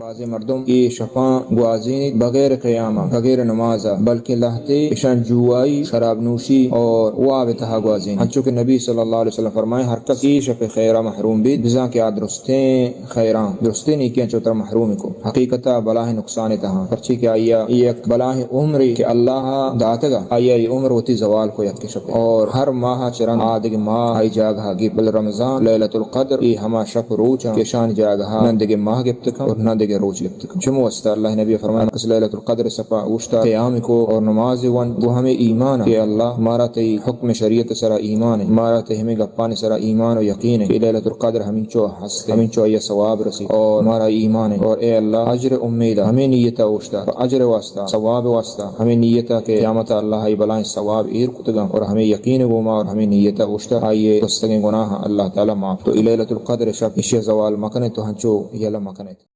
بازیں مردم اے شپاں گوازینیت بغیر قیام ءَ، بغیر نماز ءَ، بلکیں لہتے اشاں جوئی، شراب نوشی اور واب ءِ تہا گوازینیت۔ انچو کہ نبی صلی اللہ علیہ وسلم فرمائے، ہر کس اے شپ ءِ خیر ءَ محروم بیت، بزاں کہ آ درستیں خیراں، درستیں نیکیاں چو ترا محروم کو۔ حقیقت ءَ بلاہیں نقصان ءِ تہا، پرچے کہ آئی ءَ یک بلاہیں عمرے کہ اللہ ءَ داتگ ءَ، آئی ءَ اے عمر وتی زوال کو یک شپ ءَ۔ اور ہر ماہ ءَ چہ رند آ دگہ ماہ آئی جاگہ ءَ گیپت، بل رمضان، لیلۃ القدر، اے ہما شپ روچ انت کہ اشانی جاگہ ءَ نہ دگہ ماہ گپت کن اور نہ دگہ روچ گپت کن۔ چمو واسطہ اللہ نبی فرمائے، کس لیلۃ القدر ءِ شپ ءَ اوشتا قیام کو اور نماز ونت، گو ہمے ایمان کہ اللہ مارا تئی حکم شریعت ءِ سرا ایمان انت، مارا تئی ہمے گپانی سرا ایمان و یقین انت کہ لیلۃ القدر ہمینچو ہست انت، ہمینچو آئی ءَ ثواب رسی اور مارا ایمان انت اور اے اللہ اجر ءِ امید ءَ ہمے نیت ءَ اوشتا، پہ اجر ءِ واسطہ، ثواب ءِ واسطہ، ہمے نیت ءَ کہ قیامت ءَ اللہ ءَ اے بلاہیں ثواب ایر کتگاں اور ہمے یقین ءِ گوما اور ہمے نیت ءَ اوشتا آئی ءِ گوستگیں گناہ اللہ تعالی معاف۔ تو اے لیلۃ القدر ءِ شپ ایشی ءَ زوال مکنیت تو ہنچو یلہ مکنیت۔